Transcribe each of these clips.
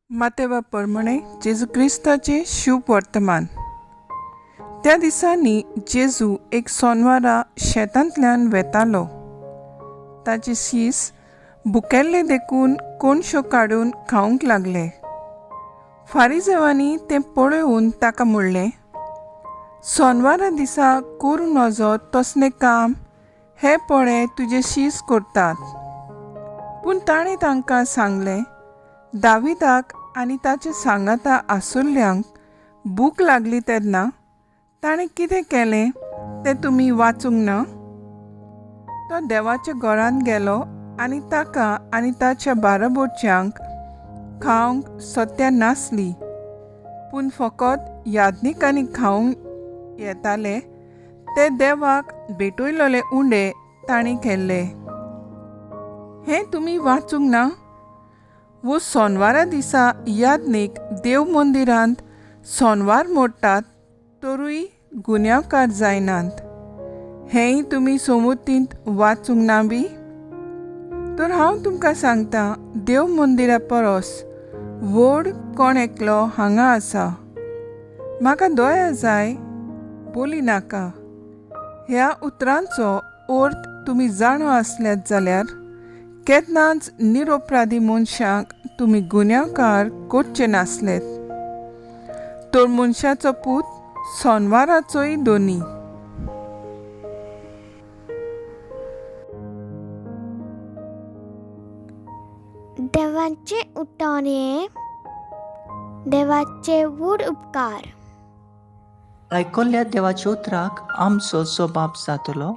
मातेवा परमणे जेजू क्रिस्ताचें शुभ वर्तमान. त्या दिसांनी जेजू एक सोनवारा शेतांतल्यान वेतालो. ताचे शीस भुकेल्ले देखून कोणश्यो काडून खावंक लागले. फारीजेवांनी तें पळोवन ताका म्हणलें, सोनवारा दिसा करूं नजो तसलें काम हे पळे तुजे शीस करतात. पूण ताणें तांकां सांगलें, दाविदाक आनी ताचे सांगाता आसुल्ल्यांक भूक लागली तेन्ना ताणें कितें केलें तें तुमी वाचूंक ना? तो देवाच्या घरांत गेलो आनी ताका आनी ताच्या बाराबोरच्यांक खावंक सत्या नासली, पूण फकत याज्ञिकांनी खावंक येताले ते देवाक भेटयलेले उंडे तांणी केल्ले. हें तुमी वाचूंक ना? वो सोनवारा दिसा याज्ञीक देव मंदिरांत सोनवार मोडटात तरूय गुन्यांवकार जायनात, हेंय तुमी सोमुतींत वाचूंक ना बी? तर हांव तुमकां सांगता, देव मंदिरा परस व्हड कोण एकलो हांगा आसा. म्हाका दया जाय, बोली नाका. ह्या उतरांचो अर्थ तुमी जाणो आसल्यात जाल्यार केन्नाच निरोपराधी मनशांक तुमी गुन्यांवकार करचे नासलेत. तर मनशाचो पूत सोनवाराचोय दोनी. देवाचे उठान हे देवाचे व्हड उपकार. आयकल्ल्या देवाच्या उतराक आमचो जबाब जातलो,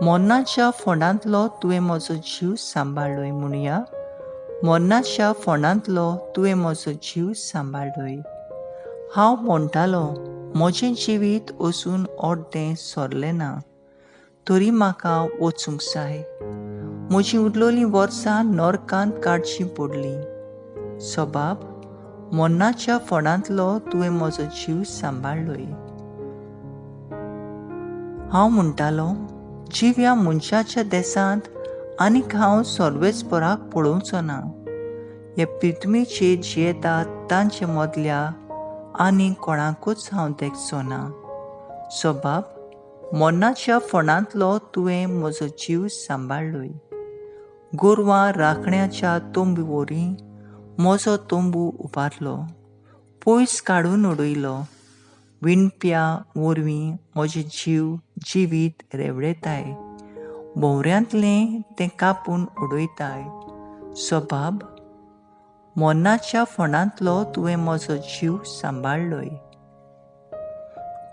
मोन्नाच्या फोंडांतलो तुवें म्हजो जीव सांबाळ्ळोय म्हणुया. मोन्नाच्या फोंडांतलो तुवें म्हजो जीव सांबाळ्ळोय. हांव म्हणटालो, म्हजें जिवीत अजून अर्दें सरलें ना, तरी म्हाका वचूंक जाय. म्हजीं उरलेलीं वर्सां नरकांत काडचीं पडलीं. सबाब, मोन्नाच्या फोंडांतलो तुवें म्हजो जीव सांबाळ्ळोय. हांव म्हणटालो, जिव्या मनशाच्या देसांत आनीक हांव सर्वेस्पराक पळोवचो ना. हे पृथ्वीचेर जियेतात तांचे मदल्या आनी कोणाकूच हांव देखचो ना. सबाब, मोन्नाच्या फोंडांतलो तुवें म्हजो जीव सांबाळ्ळोय. गोरवां राखण्याच्या तंबू वरी म्हजो तंबू उबारलो, पयस काडून उडयलो. विणप्या वरवीं म्हजें जीव जिवीत रेवडेताय, भोंवऱ्यांतलें तें कापून उडयताय. सबाब, मोन्नाच्या फोंडांतलो तुवें म्हजो जीव सांबाळ्ळोय.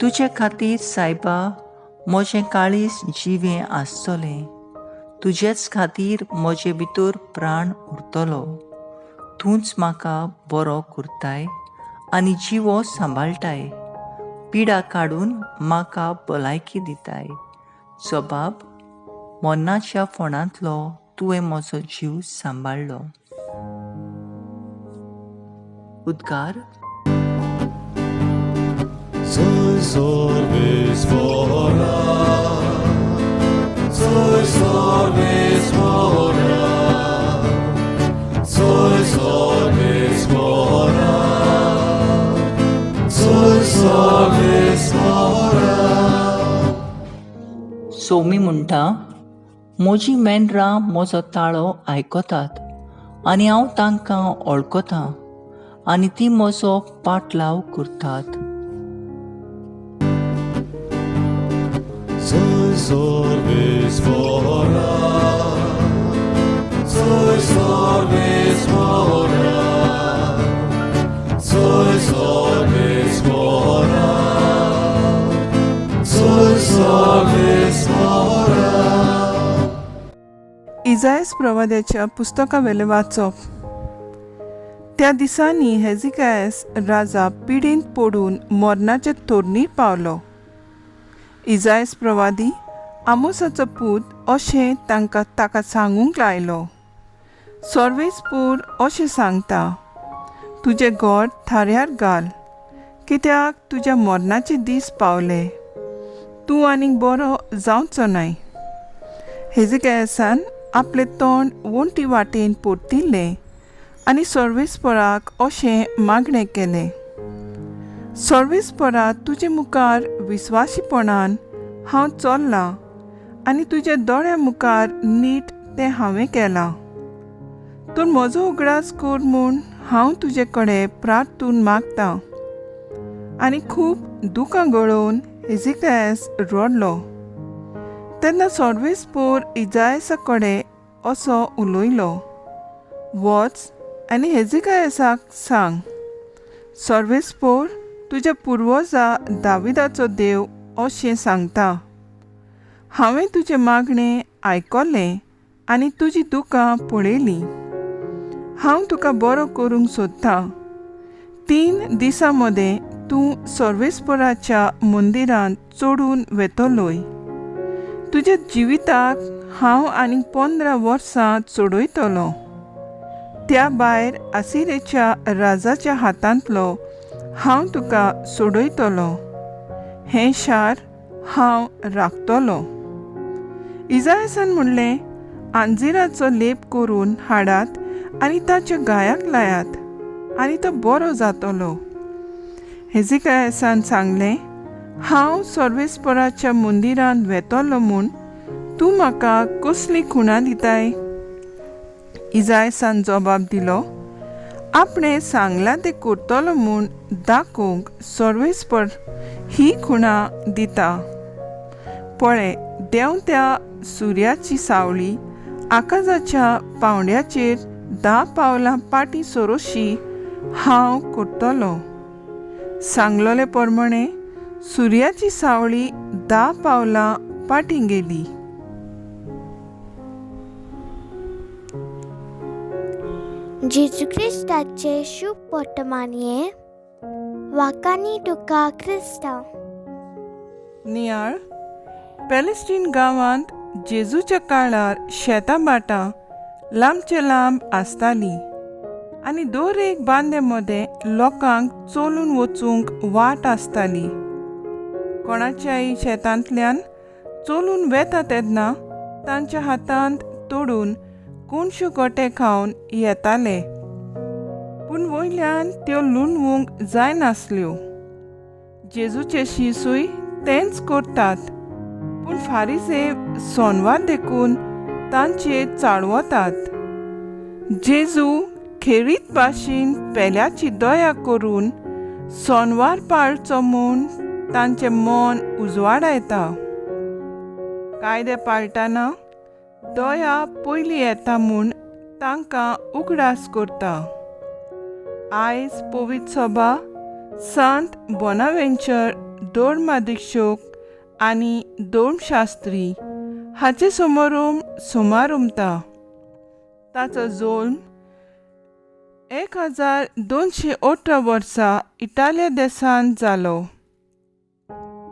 तुजे खातीर सायबा म्हजें काळीज जिवें आसतलें, तुजेच खातीर म्हजे भितर प्राण उरतलो. तूंच म्हाका बरो करताय आनी जिवो सांबाळटाय, पिडा काडून म्हाका भलायकी दिताय. सबाब, मोन्नाच्या फोंडांतलो तुवें म्हजो जीव सांबाळ्ळो. उद्गार. सोमी म्हणटा, म्हजीं मेंढरां म्हजो ताळो आयकतात आनी हांव तांकां वळखतां आनी ती म्हजो पाटलाव करतात. इजायस प्रवाद्याच्या पुस्तकावेलें वाचप. त्या दिसांनी हेजिकायस राजा पिडेंत पडून मरणाचे तोरणीर पावलो. इजायस प्रवादी आमोसाचो पूत अशें तांकां ताका सांगूंक लायलो, सर्वेस्पूर अशें सांगता, तुजें घर थाऱ्यार घाल, कित्याक तुज्या मरणाचे दीस पावले, तूं आनीक बरो जावचो नाय. हेजिकायसान आपलें तोंड वण्टी वाटेन परतिल्लें आनी सर्वेस्पराक अशें मागणें केलें, सर्वेस्परा, तुजे मुखार विस्वाशीपणान हांव चल्लां आनी तुज्या दोळ्या मुखार नीट तें हांवें केलां. तूं म्हजो उगडास कर म्हूण हांव तुजे कडेन प्रार्थून मागतां. आनी खूब दुकां गळोवन हेजिकायस रडलो. तेन्ना सर्वेस्पोर इजायसा कडेन असो उलयलो, वच आनी हेजिकायसाक सांग, सर्वेस्पोर तुज्या पुर्वजा दाविदाचो देव अशें सांगता, हांवें तुजें मागणें आयकलें आनी तुजी दुकां पळयलीं. हांव तुका बरो करूंक सोदतां. 3 दिसां मदें तूं सर्वेस्पराच्या मंदिरांत चडून वेतलोय. तुज्या जिविताक हांव आनीक 15 वर्सां चडयतलो. त्या भायर आसिरेच्या राजाच्या हातांतलो हांव तुका सोडयतलो. हें शार हांव राखतलो. इजायसान म्हणलें, आंजिराचो लेप करून हाडात आनी ताच्या गायाक लायात आनी तो बरो जातलो. हेजिकायसान सांगलें, हांव सर्वेस्पराच्या मंदिरांत वेतलो म्हूण तूं म्हाका कसली खुणां दिताय? इजायसान जबाब दिलो, आपणें सांगलां तें करतलो म्हूण दाखोवंक सर्वेस्पर ही खुणां दिता. पळय, देंवत्या सुर्याची सावळी आकाजाच्या पावंड्याचेर 10 पावलां पाटी सरोशी हांव करतलो. सांगलोले प्रमाणे सुर्याची सावळी 10 पावलां पाटी गेली. जेजू क्रिस्ताचे शुभ वर्तमानये वाकानी तुका क्रिस्तांव. नियाळ. पॅलेस्टीन गांवांत जेजूच्या काळार शेतां भाटां लांबचे लांब आसतालीं आनी दर एक बांदे मदें लोकांक चलून वचूंक वाट आसताली. कोणाच्याय शेतांतल्यान चलून वेता तेन्ना तांच्या हातांत तोडून कोणश्यो गोटे खावन येताले, पूण वयल्यान त्यो लुणवूंक जायनासल्यो. जेजूचे शिसूय तेंच करतात, पूण फारीसे सोनवार देखून तांचेर चाळवतात. जेजू खेरीत भाशेन पेल्याची दया करून सोनवार पाळचो म्हूण तांचें मन उजवाडायता. कायदे पाळटाना दया पयली येता म्हूण तांकां उगडास करता. आयज पवित्र सभा संत बोनावेंचर धर्माधीक्षक आनी धर्मशास्त्री हाचे समोर सुमारुमता. ताचो जल्म 1218 वर्सा इटालिया देशांत जालो.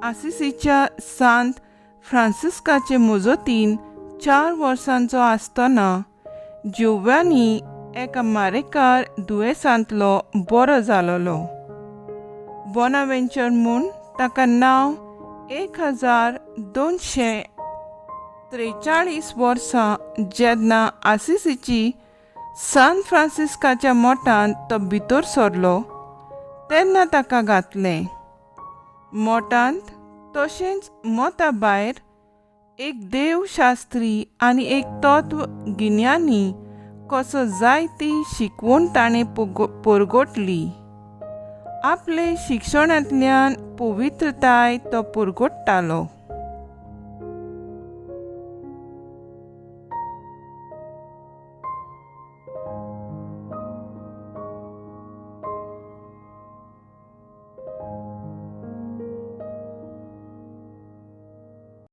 आसिसीच्या सांत फ्रांसिस्काचे मुजतीन 4 वर्सांचो आसतना जिव्यानी एका मारेकार दुयेंसांतलो बरो जालोलो. बोनावेंचर म्हूण ताका नांव 1243 वर्सां जेन्ना आसिसीची सान फ्रांसिस्काच्या मठांत तो भितर सरलो तेन्ना ताका घातलें. मठांत तशेंच मठा भायर एक देवशास्त्री आनी एक तत्व गिन्यानी कसो जायती शिकवण ताणें परगटली. आपले शिक्षणांतल्यान पवित्रताय तो परगट्टालो.